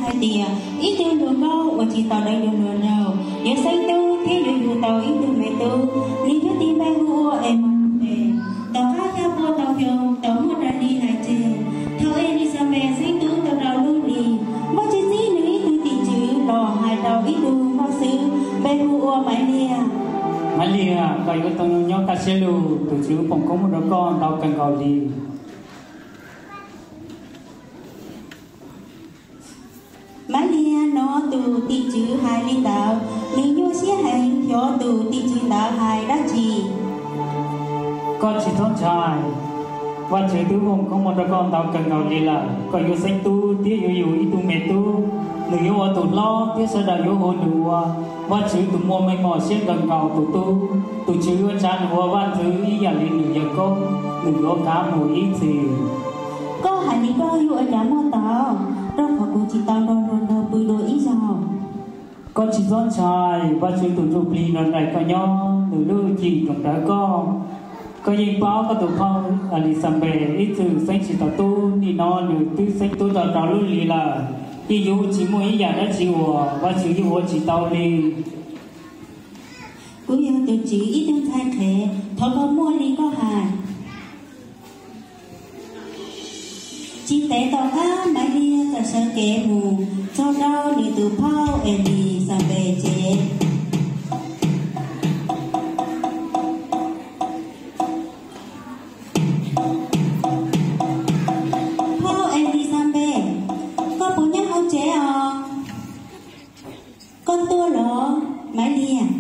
hais tias ib tug hluas nkauj uas tsis tau dawb yuav hluas nraug yuav xeeb tub thiab yuav yug tau ib tug me tub, nws cuab tis npe hu ua Emanues. Tom qab xya pua tau xyoo tau muaj raws li hais tseg, thaum Elixanpes xeeb tub tau rau lub hlis, Vajtswv txib nws ib tug tim tswv los hais rau ib tug npoj xwb npe hu ua Mailias. Mailias, koj yuav tau nyob kaj siab lug, tus Tswv foom koob hmoov rau koj ntau kawg nkaus li. Mailias hnov tus tim tswv hais li ntawd, nws nyuaj siab heev, xyov tus tim tswv ntawd hais dab tsi. Koj tsis txhob ntshai, Vajtswv twb foom koob hmoov rau koj ntau kawg nkaus li lawm. Koj yuav xeeb tub thiab yuav yug ib tug me tub, nws yuav ua tus hlob thiab sawv daws yuav hu nws ua Vajtswv tus muaj meej mom siab kawg nkaus tus tub. Tus Tswv yuav tsa nws ua vaj ntxwv ib yam li nws yawg koob, nws yuav kav mus ib txhis. Koj hais li koj yuav ua cas muaj tau, rau qhov kuv tsis tau nrog luag nrog pw dua ib zaug. Koj tsis txhob ntshai, Vajtswv tus Ntsuj Plig nrog nraim koj nyob, nws lub hwj chim nrog rawv koj. Koj yeej paub koj tus phauj Elixanpes ib txwm xeeb tsis tau tub, nim no nws twb xeeb tub tau rau lub hlis lawm. Yeej yuav tsis muaj ib yam dab tsi uas Vajtswv yuav ua tsis tau li. Kuv yog tus Tswv ib tug ntxhais qhev, thov koj muaj li koj hais. Tsis ntev tom qab Mailias txawm sawv kev mus txog rau nws tus phauj Elixanpes tsev. Phauj Elixanpes, koj puas nyob hauv tsev os? Koj tuaj los, Mailias?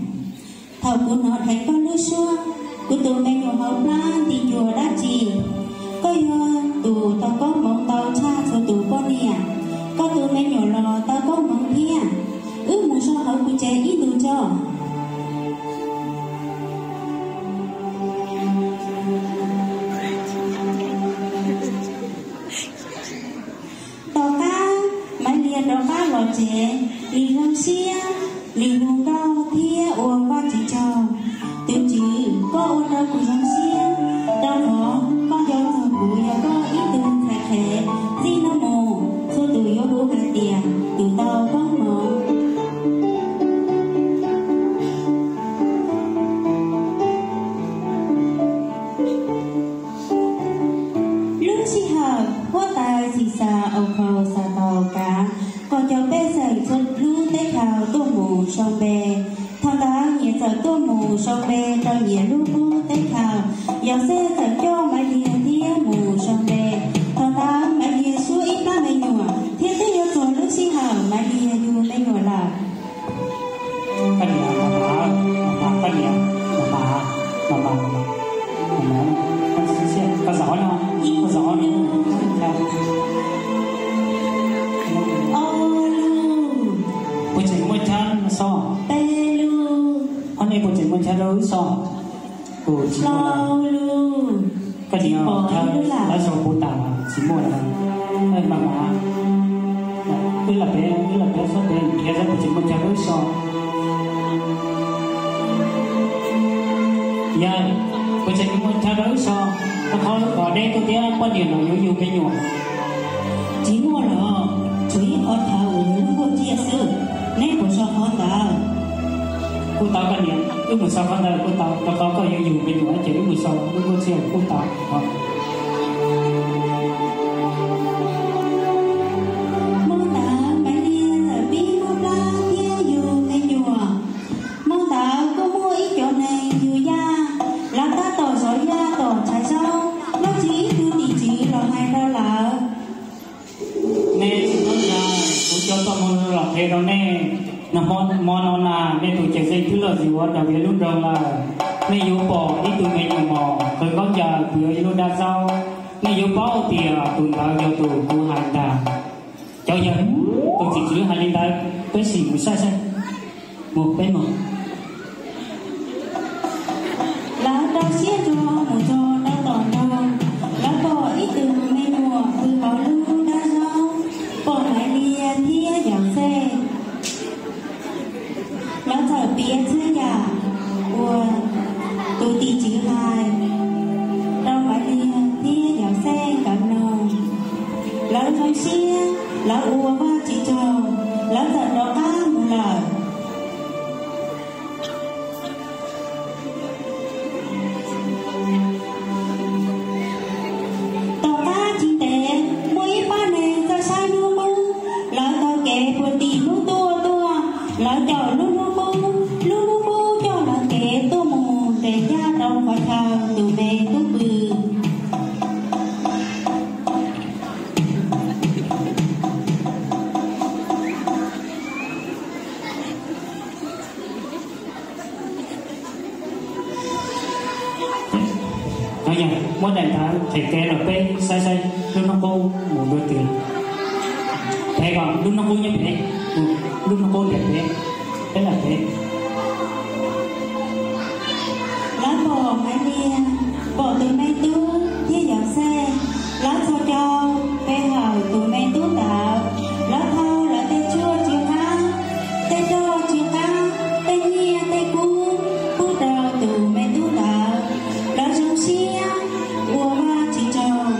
Thaum kuv hnov dheev koj lub suab, kuv tus me nyuam hauv plab nti ncua dab tsi? Koj yog tus tau koob hmoov ntau tshaj txhua tus poj niam, koj tus me nyuam los tau koob hmoov thiab. Wb mus so hauv kuv tsev ib ntus tso. Tom qab Mailias rov qab los tsev, nws zoo siab, nws hu nkauj thiab ua Vajtswv tsaug. Tus Tswv, koj ua rau kuv zoo siab, rau qhov koj nco txog kuv yog koj ib tug ntxhais qhev. Txij no mus txhua tus yuav hu hais tias tus tau koob hmoov. Lub sij hawm huab tais Xixas Aukhauxas tau kav kom cov pej xeem txhua lub teb chaws tuaj mus sau npe. Thaum ntawd nyias txawm tuaj mus sau npe rau nyias lub qub teb chaws. Yauxej txawm coj Mailias thiab mus sau npe. Thaum ntawd Mailias suab ib plab me nyuam thiab twb yuav txog lub sij hawm Mailias yug me nyuam lawm. Koj niam, mas mas, mas mas, koj niam, mas mas, mas mas, mas mas, koj zaum no, koj zaum no. Ob lub. Puas tseem muaj chaw so? Peb lub. Ob nej puas tseem muaj chaw rau wb so? Plaub lub. Koj niam, chaw lawv so puas tas, tsis muaj lawm. Mas mas, wb los pem, wb los pem txhob pem nrhiav saib puas tseem muaj chaw rau wb so. Yawg, puas tseem muaj chaw rau wb so? Rau qhov wb pom deb tuaj thiab poj niam los yuav yug me nyuam. Tsis muaj lawm, tsuas ib qho chaw uas yog lub nkuaj tsiaj xwb. Neb puas so qhov ntawd? Kuj tau koj niam, wb mus so qhov ntawd kuj tau, rau qhov koj yuav yug me nyuam ces wb mus so lub nkuaj tsiaj kuj tau. Hmo ntawd Mailias txawm pib muaj plab thiab yug me nyuam. Hmo ntawd kuj muaj ib cov neeg yug yaj, lawv tab tom zov yaj tom tshav zaub, Vajtswv ib tug tim tswv los hais rau lawv. Nej tsis txhob ntshai, kuv coj txoj hmoo los qhia rau nej. Nag hmo no na, nej tus cawm seej twb los zis ua Daviv lub nroog lawm. Nej yuav pom ib tug me nyuam mos qw khaub ncaws puv yuav ib lub dab zaub. Nej yuav paub tias tus ntawd yog tus kuv hais ntag. Cov yawg, tus tim tswv hais li ntawd, peb sim mus saib saib. Mus peb mus. Lawv rau siab ntso mus txog rau tom nroog, lawv pom ib tug me nyuam pw hauv lub dab zaub, pom Mailias thiab Yauxej. Lawv txawm piav txhua yam uas tus tim tswv hais rau Mailias thiab Yauxej nkawd mloog. Lawv zoo siab, lawv ua Vajtswv tsaug. Lawv txawm rov qab mus lawm. Tom qab tsis ntev, muaj ib pab neeg txawm saib hnub qub, lawv taug kev puag tim hnub tuaj tuaj, lawv caum lub hnub qub, lub hnub qub coj lawv kev tuaj mus nres ncaj rau qhov chaw tus me tub pw. Muab daim ntawv qhia kev los peb saib saib lub hnub qub mus dua twg. Peb kom lub hnub qub nyob pem, lub hnub qub nres pem, peb lam pem. Lawv pom Maiv Liag, pom tus me tub thiab Yauxej, lawv txhos caug pe hawm tus me tub ntawd. Lawv thau lawv tej tshuaj tsw qab, tej roj tsw qab, tej nyiaj tej kub pub rau tus me tub ntawd. Lawv zoo siab ua Vajtswv tsaug.